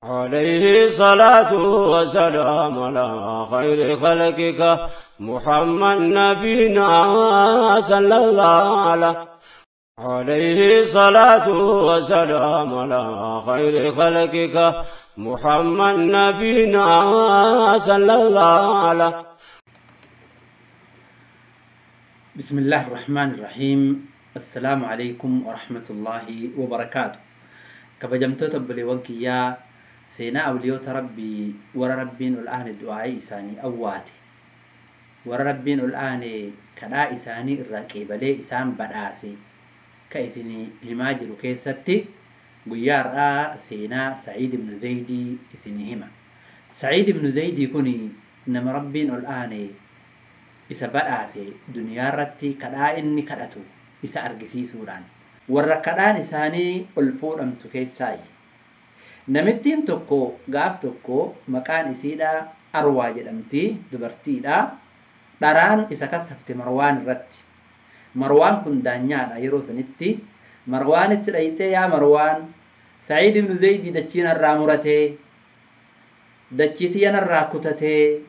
عليه صلاة وسلام على خير خلقك محمد نبينا صلى الله عليه. عليه صلاة وسلام على خير خلقك محمد نبينا صلى الله عليه. بسم الله الرحمن الرحيم. السلام عليكم ورحمة الله وبركاته. كبجمتو تبلي وانكيا سينا أوليوت ربي ورا ربين الآن الدعاء إساني أواتي ورا ربين الآن كدا إساني الرقيب لي إسان براسي كإسني هماجر كيستي قيار سينا سعيد بن زيدي إسني هما. سعيد بن زيدي كوني نما ربين الآن إسا براسي دنيا رتي كدا إني كدتو إسا أرقسي سوران ورا كدان إساني الفور أمتو كيساي. Namittiin tokko gaaf tokko maqaan isiidha Arwaa jedhamti, dubartiidha. Dharaan isa kassafte Marwaan irratti. Marwaan kun daanyaadha yeroo sanitti. Marwaanitti dhayitee, yaa Marwaan, Sa'iid ibn Zaydii dachiin irraa muratee, dachii tiyyan irraa kutatee,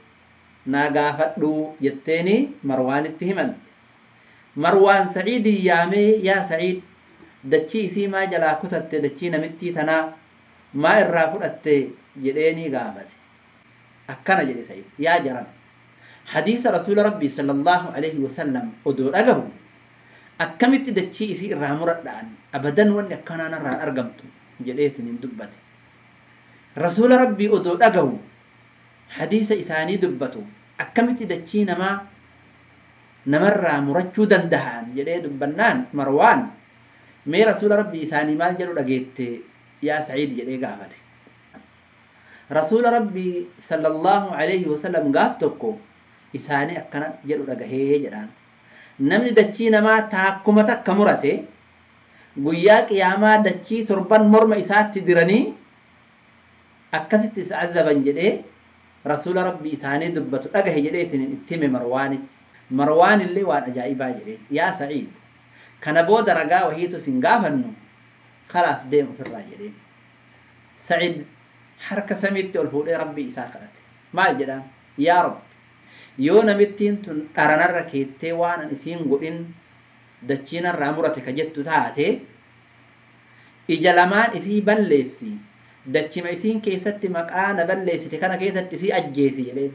naa gaafadhu jetteeni Marwaanitti himante. Marwaan Sa'iidii yaamee, yaa Sa'iid, dachii isii maa jalaa kutatte, dachii namittii tanaa maa irraa fudhatte jedheeni gaafate. Akkana jedhe Sa'iid, yaa jaran, hadiisa rasuula rabbii sallallahu alaihi wasallam odoo dhagahu akkamitti dachii isii irraa muradhaan abadan wanni akkanaan irraan argamtu jedheetiin hin dubbate. Rasuula rabbii odoo dhagahu hadiisa isaanii dubbatu akkamitti dachii namaa namarraa murachuu danda'an jedhee dubbannaan Marwaan mee rasuula rabbii isaanii maal jedhu dhageette yaa Sa'iid jedhee gaafate. Rasuula rabbii sallallahu alaihi wasallam gaaf tokko isaanii akkana jedhu dhagahee jedhaan. Namni dachii namaa taakkuma takka murate guyyaa qiyaamaa dachii torban morma isaatti diranii akkasitti isa azaban jedhee rasuula rabbii isaanii dubbatu dhagahe jedheetiin itti hime Marwaanitti. Marwaan illee waan ajaa'ibaa jedhee, yaa Sa'iid, kana booda ragaa wahiitu sin gaafannu khalaas deem ofirraa jedheen. Sa'iid harka samiitti ol fuudhee rabbii isaa kadhate. Maal jedhaan? Yaa Rabbi, yoo namittiin tun dharanarra keettee waan an isiin godhin dachiinarraa murate ka jettu taate ija lamaan isii balleessi, dachima isiin keessatti maqaa na balleessite kana keessatti isii ajjeesi jedheen.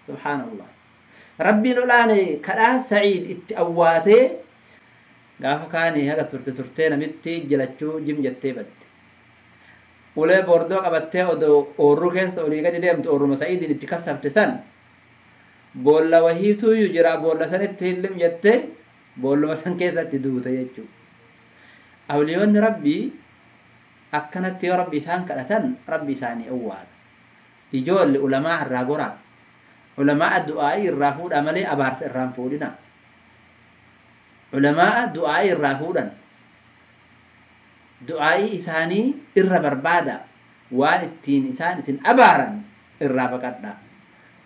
Subhaanallah. Rabbiin olaane kadhaa Sa'iid itti awwaatee gaafa kaanii haga turte turtee namitti jilachuu jim jettee badde. Ulee boordoo qabattee odoo oorruu keessa olii gadi deemtu oorruma Sa'iidiin itti kassafte san boolla wahiituyyuu jira, boolla sanitti hillim jettee boolluma san keessatti duute jechuudha. Awliyoonni rabbii akkanatti yoo rabbi isaan kadhatan rabbi isaanii owwaata. Ijoolli ulamaa irraa goraa, ulamaa du'aa'ii irraa fuudhaa malee abaarsa irraa hin fuudhina. Ulamaa du'aa'ii irraa fuudhan, du'aa'ii isaanii irra barbaada, waan ittiin isaan isin abaaran irraa baqadha.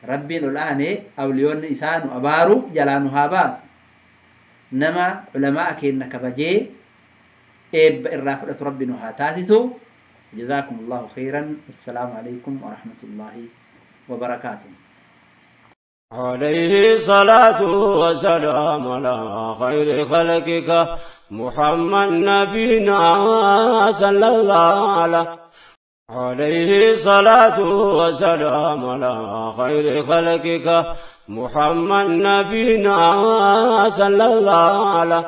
Rabbiin ol aanee awliyoonni isaa nu abaaru jalaa nu haa baasu. Nama ulamaa keenya kabajee eebba irraa fudhatu rabbi nu haa taasisu. Jazaakumullahu khayran. Assalaamu alaykum wa rahmatullahi wa barakaatuh. عليه صلاة وسلام على خير خلقك محمد نبينا صلى الله عليه. عليه صلاة وسلام على خير خلقك محمد نبينا صلى الله عليه.